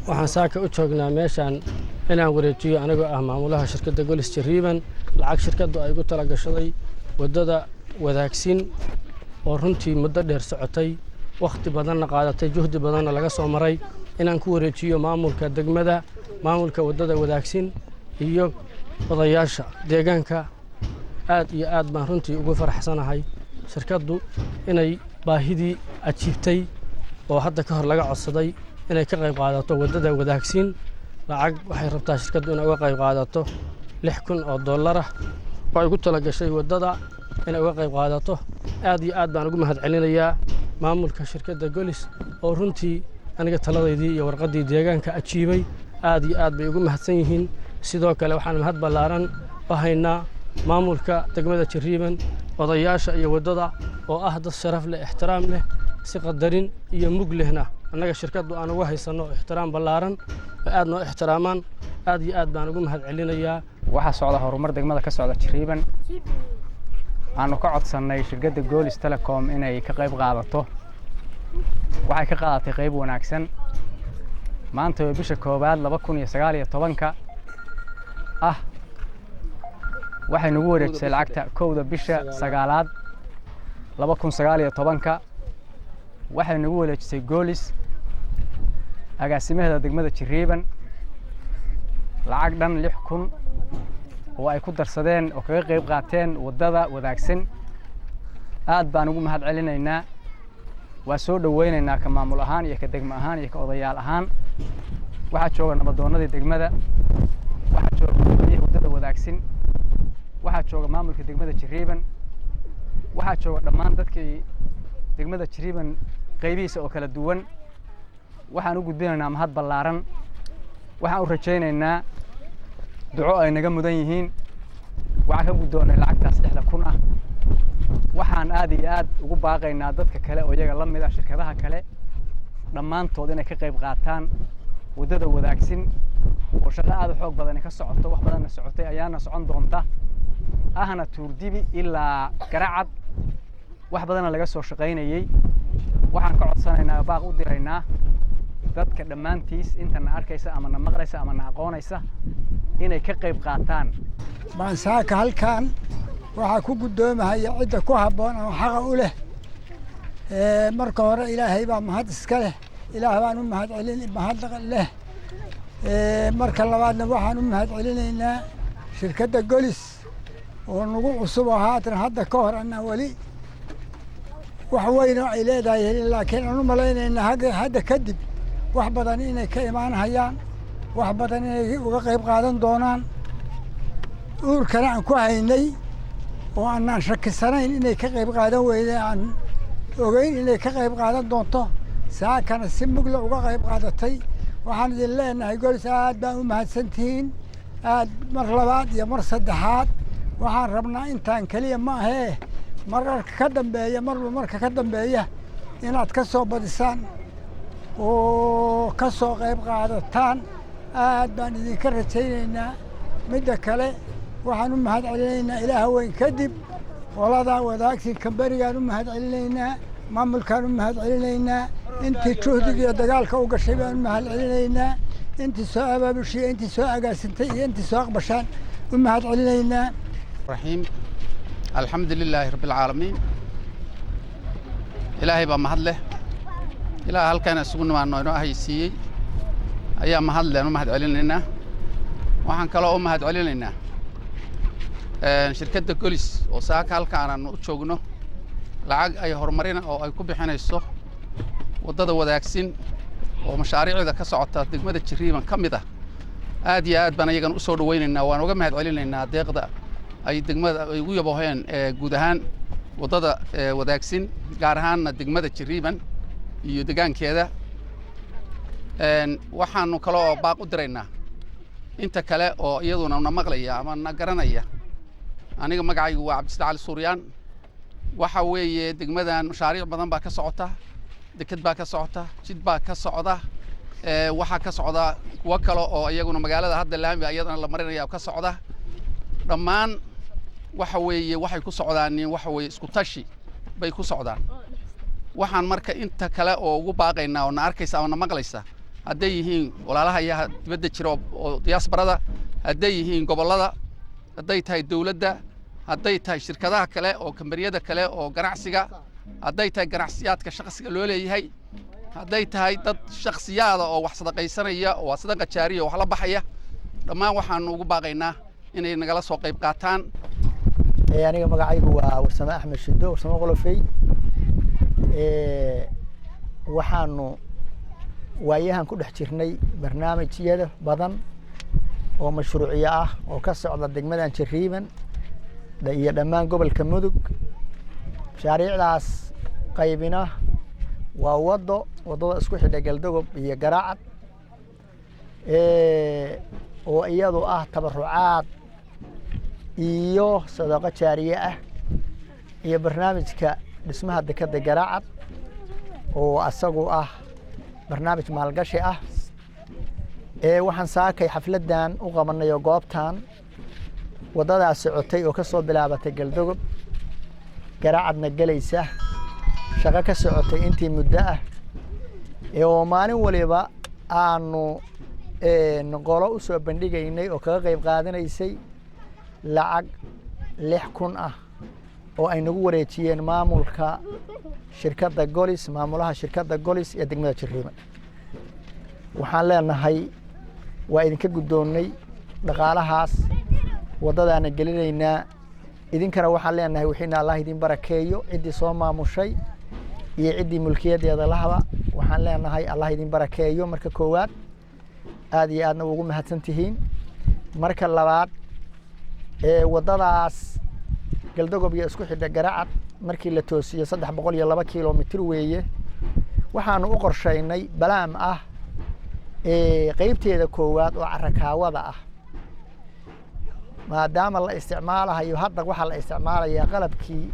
Waxaan saaka u joognaa meeshaan inaan wareejiyo, anigoo ah maamulaha shirkadda Golis Jariiban, lacag shirkaddu ay ugu tala gashaday waddada Wadaagsin, oo runtii muddo dheer socotay, wakhti badanna qaadatay, juhdi badanna laga soo maray, inaan ku wareejiyo maamulka degmada, maamulka waddada Wadaagsin iyo odayaasha deegaanka. Aad iyo aad baan runtii ugu faraxsanahay shirkaddu inay baahidii ajiibtay oo hadda ka hor laga codsaday inay ka qayb qaadato waddada Wadaagsin. Lacag waxay rabtaa shirkaddu inay uga qayb qaadato $6,000 ah oo ay ugu tala gashay waddada inay uga qayb qaadato. Aad iyo aad baan ugu mahad celinayaa maamulka shirkadda Golis oo runtii aniga taladaydii iyo warqaddii deegaanka ajiibay. Aad iyo aad bay ugu mahadsan yihiin. Sidoo kale waxaan mahad ballaaran u haynaa maamulka degmada Jariiban, odayaasha iyo waddada oo ah dad sharaf leh, ixtiraam leh, si qadarin iyo mug lehna annaga shirkaddu aan uga haysanno ixtiraam ballaaran oo aad noo ixtiraamaan. Aad iyo aad baan ugu mahad celinayaa. Waxaa socda horumar degmada ka socda Jariiban. Aanu ka codsannay shirkadda Golis Telecom inay ka qayb qaadato. Waxay ka qaadatay qayb wanaagsan. Maanta oo bisha 1aad 2019-ka ah, waxay nagu wareejisay lacagta 1-da bisha 9aad 2019-ka. Waxay nagu wareejisay Golis agaasimaheeda degmada Jariiban lacag dhan 6,000 oo ay ku darsadeen oo kaga qayb qaateen waddada Wadaagsan. Aad baan ugu mahad celinaynaa, waa soo dhoweynaynaa ka maamul ahaan iyo ka degmo ahaan iyo ka odayaal ahaan. Waxaa jooga nabadoonnadii degmada, waxaa jooga guddoomiyaha waddada Wadaagsin, waxaa jooga maamulka degmada Jariiban, waxaa jooga dhammaan dadkii degmada Jariiban qaybihiisa oo kala duwan. Waxaan u gudbinaynaa mahad ballaaran. Waxaan u rajaynaynaa duco ay naga mudan yihiin. Waxaan ka guddoonnay lacagtaas 6,000 ah. Waxaan aad iyo aad ugu baaqaynaa dadka kale oo iyaga la mid ah, shirkadaha kale dhammaantood, inay ka qayb qaataan waddada Wadaagsin oo shaqo aad u xoog badani ka socoto, wax badanna socotay, ayaana socon doonta, ahna Tuurdibi ilaa Garacad, wax badanna laga soo shaqaynayey. Waxaan ka codsanaynaa, baaq u diraynaa dadka dhammaantiis intana arkaysa ama na maqlaysa ama na aqoonaysa inay ka qayb qaataan. Baan saaka halkan waxaa ku guddoomahaya cidda ku habboon ama xaqa u leh. Marka hore Ilaahay baa mahad iska leh, Ilaah baan u mahad celin, mahad leh. Marka labaadna waxaan u mahad celinaynaa shirkadda Golis oo nagu cusub oo haatan hadda ka hor annaan weli wax weyn oo ay leedahay helin, laakiin aan u malaynaynaa hadda kadib wax badan inay ka imaanhayaan, wax badan inay uga qayb qaadan doonaan. Uurkana aan ku haynay oo aanaan shakisanayn inay ka qayb qaadan weyne, aan ogeyn inay ka qayb qaadan doonto, saakana si mugla uga qayb qaadatay. Waxaan idin leenahay, Golis, aad baan u mahadsantihiin, aad mar labaad iyo mar saddexaad. Waxaan rabnaa intaan keliya ma ahee, mararka ka dambeeya, marba marka ka dambeeya inaad ka soo badisaan oo ka soo qayb qaadataan. Aad baan idinka rajaynaynaa. Midda kale, waxaan u mahad celinaynaa Ilaah weyn kadib qoladaa Wadaagsin kamberigaan u mahad celinaynaa, maamulkaan u mahad celinaynaa, intii juhdiga iyo dagaalka u gashay baan u mahad celinaynaa, intii soo abaabushiya, intii soo agaasintay iyo intii soo aqbashaan u mahad celinaynaa. Raxiim, alxamdu lilaahi rabbi alcaalamiin. Ilaahay baa mahad leh. Ilaah halkaan isugu nimaadno inoo ahaysiiyey ayaa mahad leh, aan u mahad celinaynaa. Waxaan kaloo u mahad celinaynaa shirkadda Golis oo saaka halkaan aanu u joogno lacag ay horumarina oo ay ku bixinayso waddada Wadaagsin oo mashaariicda ka socota degmada Jariiban ka mid ah. Aad iyo aad baan ayagana u soo dhawaynaynaa, waan uga mahad celinaynaa deeqda ay degmada ay ugu yabooheen guud ahaan waddada Wadaagsin, gaar ahaanna degmada Jariiban iyo degaankeeda. Waxaanu kaloo baaq u diraynaa inta kale oo iyaduna na maqlaya ama na garanaya. Aniga magacaygu waa Cabdisida Cali Suuryaan. Waxa weeye, degmadan mashaariic badan baa ka socota, deked baa ka socota, jid baa ka socda, waxaa ka socda kuwo kale oo iyaguna magaalada hadda laami iyadana la marinaya ka socda. Dhammaan waxa weeye waxay ku socdaan, waxa weeye isku tashi bay ku socdaan. Waxaan marka inta kale oo ugu baaqaynaa oo na arkaysa ama na maqlaysa Hadday yihiin walaalaha iyo dibadda jira oo diasporada, hadday yihiin gobollada, hadday tahay dowladda, hadday tahay shirkadaha kale oo kambaniyada kale oo ganacsiga, hadday tahay ganacsiyaadka shakhsiga loo leeyahay, hadday tahay dad shakhsiyaada oo wax sadaqaysanaya oo sadaqa jaariya oo wax la baxaya, dhammaan waxaanu ugu baaqaynaa inay nagala soo qayb qaataan. Aniga magacaygu waa Warsame Axmed Shido, Warsame Qolofey. Waxaanu waayahan ku dhex jirnay barnaamijyada badan oo mashruucyo ah oo ka socda degmadan Jariiban iyo dhammaan gobolka Mudug. Mashaariicdaas qaybina waa waddada isku xidha Galdogob iyo Garaacad, oo iyadu ah tabarucaad iyo sadaqo jaariye ah, iyo barnaamijka dhismaha dekadda Garaacad oo asagu ah barnaamij maalgashi ah. Waxaan saakay xafladdan u qabanay oo goobtan waddadaas socotay oo ka soo bilaabatay Galdogob, Garaacadna gelaysa, shaqo ka socotay intii muddo ah, oo maalin waliba aanu qolo u soo bandhigaynay oo kaga qayb qaadanaysay lacag 6000 ah oo ay nagu wareejiyeen maamulka shirkadda Golis, maamulaha shirkadda Golis ee degmada Jariiban. Waxaan leenahay waa idinka guddoonnay dhaqaalahaas, waddadaana gelinaynaa. Idinkana waxaan leenahay wixiina Allah idin barakeeyo. Ciddii soo maamushay iyo ciddii mulkiyaddeeda lahaba waxaan leenahay Allah idin barakeeyo. Marka koowaad, aad iyo aadna ugu mahadsan tihiin. Marka labaad, waddadaas Galdogob iyo isku xidha Garacad markii la toosiyo 302 kilomitir weeye. Waxaanu u qorshaynay balaam ah qeybteeda koowaad oo carakaawada ah, maadaama la isticmaalahayo hadda waxaa la isticmaalayaa qalabkii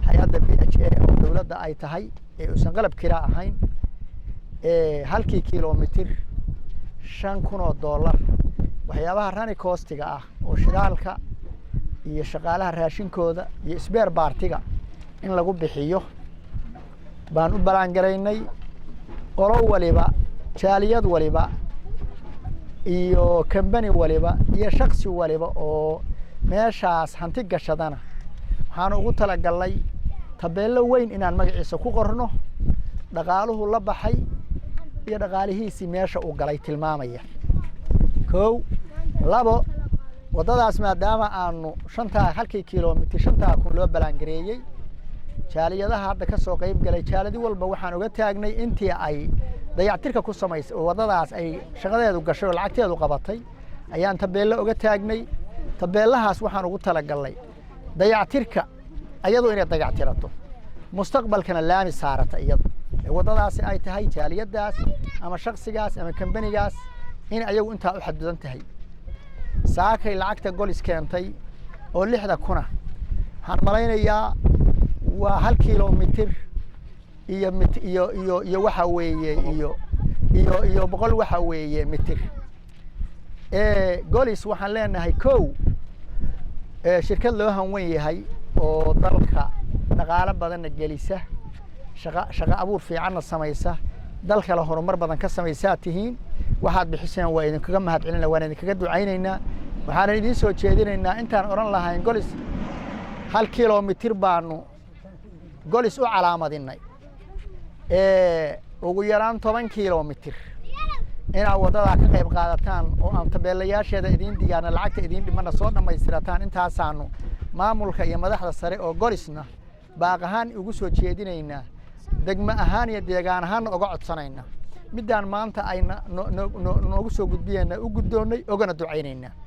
hay-adda BHA oo dowladda ay tahay ee uusan qalab kiraa ahayn. Halkii kilomitir $5000, waxyaabaha running costiga ah oo shidaalka iyo shaqaalaha raashinkooda iyo spare partiga in lagu bixiyo baan u balaangaraynay. Qolo waliba, jaaliyad waliba iyo kambani waliba iyo shaksi waliba oo meeshaas hanti gashadana waxaanu ugu talagalnay tabeello weyn inaan magaciisa ku qorno, dhaqaaluhu la baxay iyo dhaqaalihiisii meesha uu galay tilmaamaya. Kow, labo, waddadaas maadaama aanu shantaa halkii kilomitir 5000 loo balaangareeyey, jaaliyadaha hadda ka soo qayb galay jaaladi walba waxaan uga taagnay intii ay dayactirka ku samaysay oo waddadaas ay shaqadeedu gashay oo lacagteedu qabatay ayaan tabeello uga taagnay. Tabeellahaas waxaan ugu talagalnay dayactirka iyadu inay dayactirato, mustaqbalkana laami saarata iyadu waddadaasi ay tahay jaaliyadaas ama shaksigaas ama kambanigaas in ayagu intaa u xadudan tahay. Saakay lacagta Golis keentay oo 6000-a waxaan malaynayaa waa 1 kilomitir iyo mit iyo iyo iyo waxa weeye iyo 100 waxa weeye mitir. Golis waxaan leenahay kow, shirkad loo hanwen yahay oo dalka dhaqaalo badanna gelisa, shaqa abuur fiicanna samaysa, dalkale horumar badan ka samaysaa tihiin. Waxaad bixiseen waa idinkaga mahad celinaa, waan idinkaga ducaynaynaa. Waxaanan idiin soo jeedinaynaa intaan odhan lahayn Golis 1 kilomitir baanu Golis u calaamadinay, ugu yaraan 10 kilomitir inaad waddadaa ka qayb qaadataan oo aan tabeelayaasheeda idiin diyaarna, lacagta idiin dhimana soo dhammaystirataan. Intaasaanu maamulka iyo madaxda sare oo Golisna baaq ahaan ugu soo jeedinaynaa, degmo ahaan iyo deegaan ahaanna uga codsanaynaa. Middaan maanta ayna noogu soo gudbiyeenna u guddoonnay, ogana ducaynaynaa.